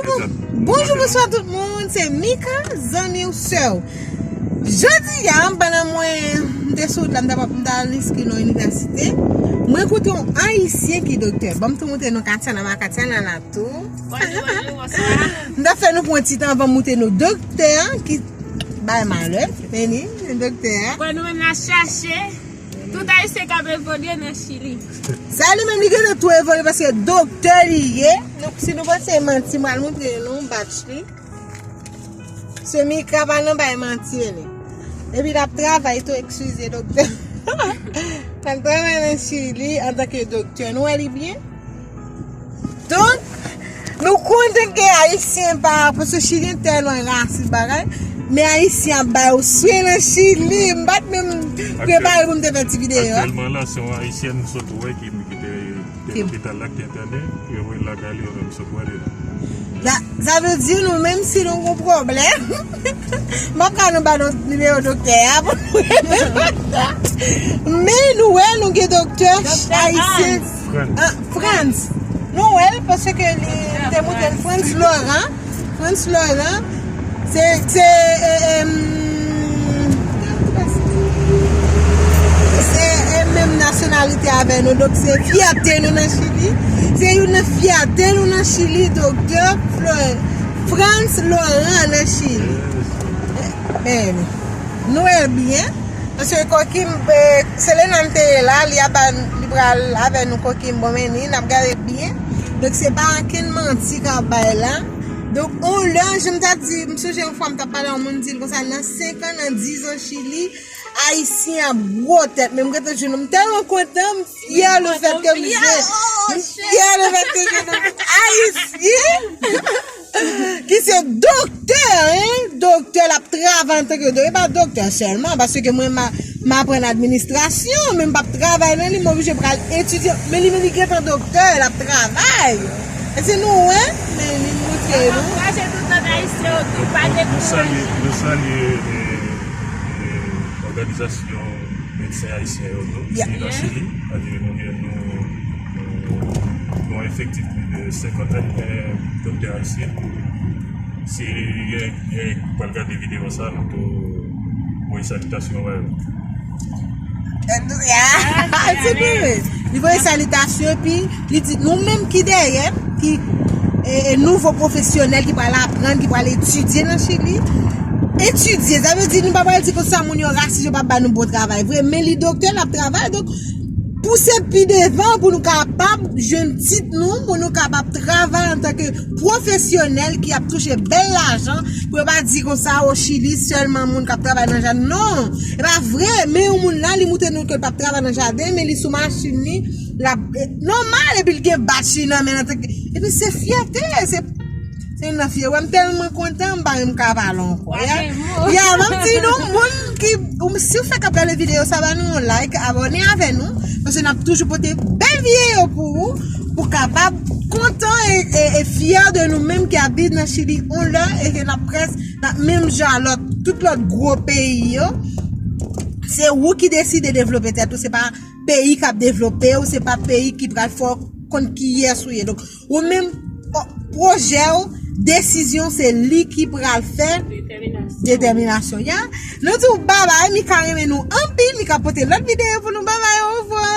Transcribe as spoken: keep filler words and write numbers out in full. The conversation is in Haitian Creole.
Bonjou, bonswa tout moun, se Mika, zanmi w, sè w. Jodi a, pandan mwen, m te sou wout la, m t ap, m t al enskri nan inivèsite, mwen koute yon Ayisyen ki doktè. Ban m tou moute nou Katiana, ma Katiana la tou. Bonjou, bonjou, bonswa. M t ap fè nou pran ti tan anvan m moute nou doktè ki bay malè, men li, doktè a. Kwè nou menm n ap chache. Tout Ayisyen k ap evolye nan Chili. Sa li menm li gentan tou evolye paske doktè li ye. Nou, si nou panse manti, m pral montre nou batch li. Se Mika pa nan bay manti li. Epi l ap travay tou, eskize doktè. L ap travay nan Chili antanke doktè. Nou wè li byen? Donk, nou kontan ke Ayisyen pa, paske Chilyen tèlman rasis bagay, men Ayisyen ap bay yo swen nan Chili. M pa t menm prepare pou m te fè ti videyo a. Aktyèlman la, se yon Ayisyèn m sot wè ki, ki te, te lopital la, ki te entène, yo voye l lakay li, yo menm sot wè li. Sa, sa vle di nou menm si nou gon pwoblèm, m ap ka nou ba nou nimewo doktè a pou nou. Men nou wè, nou gen doktè ayisyen. Frantz. Ah, Frantz. Nou wè l paske li te montre l Frantz Laurent. Frantz Laurent. Se, se, eh, em, se, eh, menm nasyonalite avè nou. Donk, se fyète nou nan Chili. Se youn nan fyète nou nan Chili, doktè Flo-, Frantz Laurent nan Chili. Men, nou wè l byen. Paske Kokim, eh, Selena m te ye la, li ap ba, li pral avè nou Kokim, bon, men ni, n ap gade byen. Donk, se pa ankenn manti k ap bay la. Donk, on lè, jan m t ap di, m sonje yon fwa m t ap pale a yon moun, m di l konsa, nan senk an, nan diz an Chili, Ayisyen ap gwo tèt, men m gentan jwenn, m tèlman kontan, m fyè le fèt ke m jwenn, m fyè le fèt ke jwenn Ayisyen ki se doktè, hein, doktè, l ap travay antanke doktè, e pa doktè sèlman, paske mwen, m a, m aprann administrasyon, men m p ap travay nan li, m oblije pral etidye, men li menm li gentan doktè, l ap travay. Èske nou wè? Men li montre nou. Ankouraje tout lòt Ayisyen yo tou, pa dekouraje. Nou salye, nou salye, eh, eh, òganizasyon medsen ayisyen yo tou, isi nan Chili. Paske nou gen, nou, nou, nou efektif plis de senkant, eh, doktè ayisyen. Si gen, gen pral gade videyo sa, nou tou voye salitasyon ba yo. Entouzya. Se vre. Li voye salitasyon, epi li di, nou menm ki dèyè, ki, e, e, nouvo pwofesyonèl ki pral aprann, ki pral etidye nan Chili, etidye, sa vle di nou pa pral di konsa moun yo rasis, yo p ap ba nou bon travay vre, men li doktè, l ap travay, donk, pouse pi devan pou nou kapab jwenn tit nou, pou nou kapab travay antanke pwofesyonèl ki ap touche bèl lajan, pou yo pa di konsa, o Chili, sèlman moun k ap travay nan jaden. Non, e pa vre, men yon moun la, li montre nou ke l p ap travay nan jaden, men li sou machin li, l ap, eh, nòmal, epi l gen batch li nan men l antanke, epi se fyète, se, se youn nan fye-, wè, m tèlman kontan, m pa menm ka pale ankò. Ya, ban m di nou, moun ki, ou, si w fèk ap gade videyo sa, ba nou yon like, abòne avè nou, paske n ap toujou pote bèl videyo pou ou, pou kapab kontan e, e, e fyè de nou menm ki ap viv nan Chili on lè e ke n ap prèske nan menm jan a lòt, tout lòt gwo peyi yo. Se ou ki deside devlope tèt ou, se pa peyi k ap devlope w, se pa peyi ki pral fè w konn kiyès ou ye. Donk, ou menm, o, pwojè w, desizyon, se li ki pral fè detèminasyon. Ya, nou di w babay, Mika renmen nou anpil, Mika pote lòt videyo pou nou, babay, orevwa.